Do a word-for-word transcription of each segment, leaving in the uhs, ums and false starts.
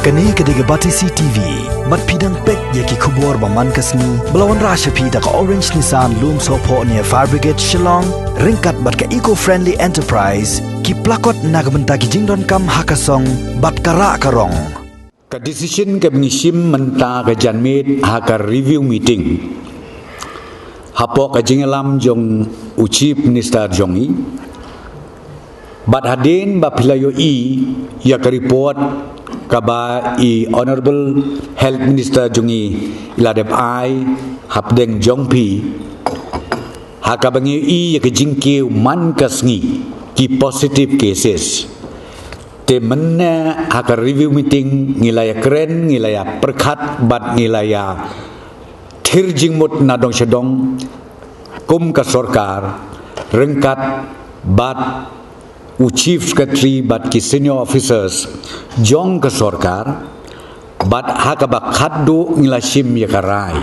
Kane ka dei ka Batesi T V, bad phi dang peit ïa ki khubor ba man ka sngi, ba la wanrah sha phi da ka Orange Nissan Lumsohphoh near Fire Brigade Shillong, ryngkat bad ka Eco Friendly Enterprise, ki plakot na ka bynta ki jingdonkam ha ka song, bad ka rah ka rong. Ka decision kaba ngi shim mynta ka janmiet ha ka review meeting hapoh ka jingïalam jong u Chief Minister jong ngi. Bad hadien ba phi la ïohi ïa ka report kaba i Honourable Health Minister jong ngi i la dep ai hapdeng jong phi, ha kaba ngi ïohi ïa ka jingkiew man ka sngi ki positive cases. Te mynne ha ka review meeting ngi la ïakren, ngi la ïapyrkhat bad ngi la ïa thir jingmut na dong sha dong kum ka sorkar, ryngkat bad u Chief Secretary bad ki senior officers jong ka sorkar, bad ha kaba khatduh ngi la shim ïa ka rai.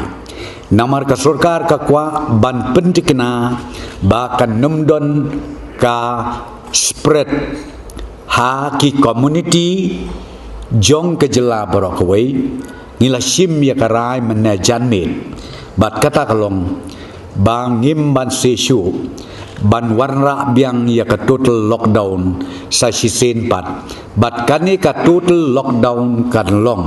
Namar ka sorkar ka kwah ban pyntikna ba kan ym don ka spread ha ki community jong ka jylla baroh kawei. Ngi la shim ïa ka rai mynne janmiet, bad kata ka long ba ngim ban seh shuh ban wanrah biang ïa ka total lockdown sa shisien pat. Bad kane ka total lockdown kan long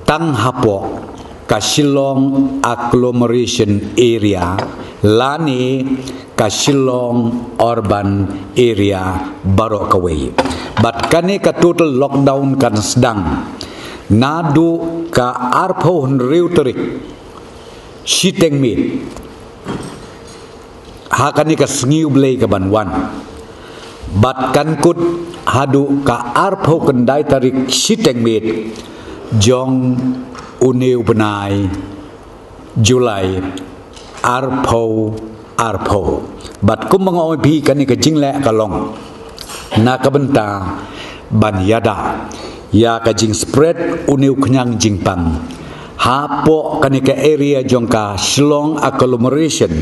tang hapoh ka Shillong Agglomeration Area lane ka Shillong Urban Area baroh kawei. Bad kane ka total lockdown kan sdang naduh ka arphew hynriew tarik shiteng miet ha kane ka sngi U Blei ka ban wan. Bad kan kut haduh ka arphew khyndai tarik shiteng miet jong une u bnai July arphew arphew. Bad kumba nga ong ïa phi, kane ka jingleh ka long na ka bynta ban ïada ïa ka jingspread une u khñiang jingpang hapoh kane ka area jong ka Shillong Agglomeration.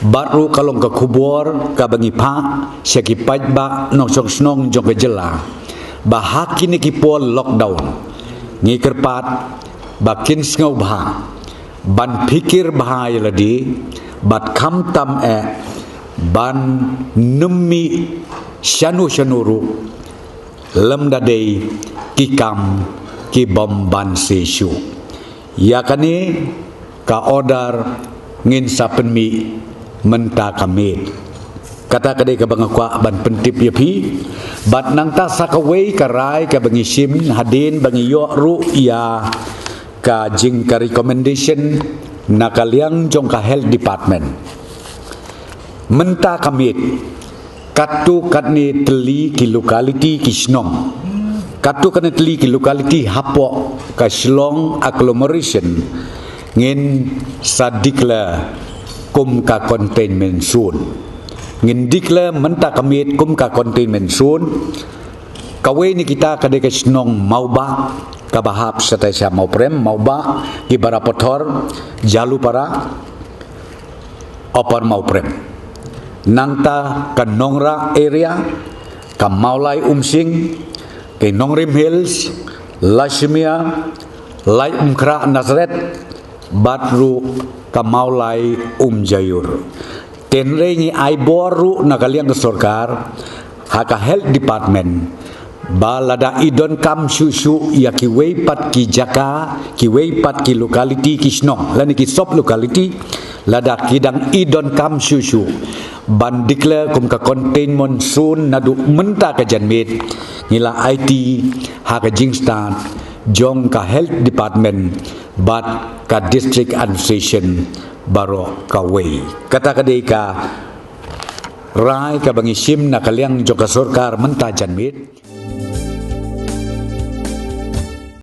Bad ruh ka long ka khubor kaba ngi phah sha ki paidbah nongshong shnong jong ka jylla ba ha kine ki por lockdown ngi kyrpad ba kin sngewbha ban phikir bha ïa lade bad khamtam eh ban nym mih shano shano ruh lymda dei ki kam ki bym ban seh shuh. Ïa kane ka order ngin sa pynmih mynta ka miet. Kata ka dei kaba nga kwah ban pyntip ïa phi. Bad nangta sa kawei ka rai kaba ngi shim hadien ba ngi ïoh ruh ïa ka jing ka recommendation na ka liang jong ka Health Department. Mynta ka miet katto katne tylli ki locality ki shnong, katto katne tylli ki locality hapoh ka Shillong Agglomeration ngin sa declare kum ka containment zone. Ngin declare mynta ka miet kum ka containment zone. Kawei na kita ka dei ka shnong Mawbah kaba hap shatai sha Mawprem, Mawbah, ki Barapathor, Jalupara, Upper Mawprem. Nangta ka Nongrah area, ka Mawlai Umsing, ka Nongrim Hills, Lashmia, Laitumkhrah Nazareth, bad ruh ka Mawlai Umjaiur. Hynrei ngi ai bor ruh na ka liang ka sorkar ha ka Health Department ba lada i donkam shuh shuh ïa kiwei pat ki jaka, kiwei pat ki locality ki shnong lane ki sub locality, lada ki dang i donkam shuh shuh ban declare kum ka containment zone naduh mynta ka janmiet, ngi la aiti ha ka jingstad jong ka Health Department bad ka District Administration baroh kawei. Kata ka dei ka rai kaba ngi shim na ka liang jong ka sorkar mynta janmiet.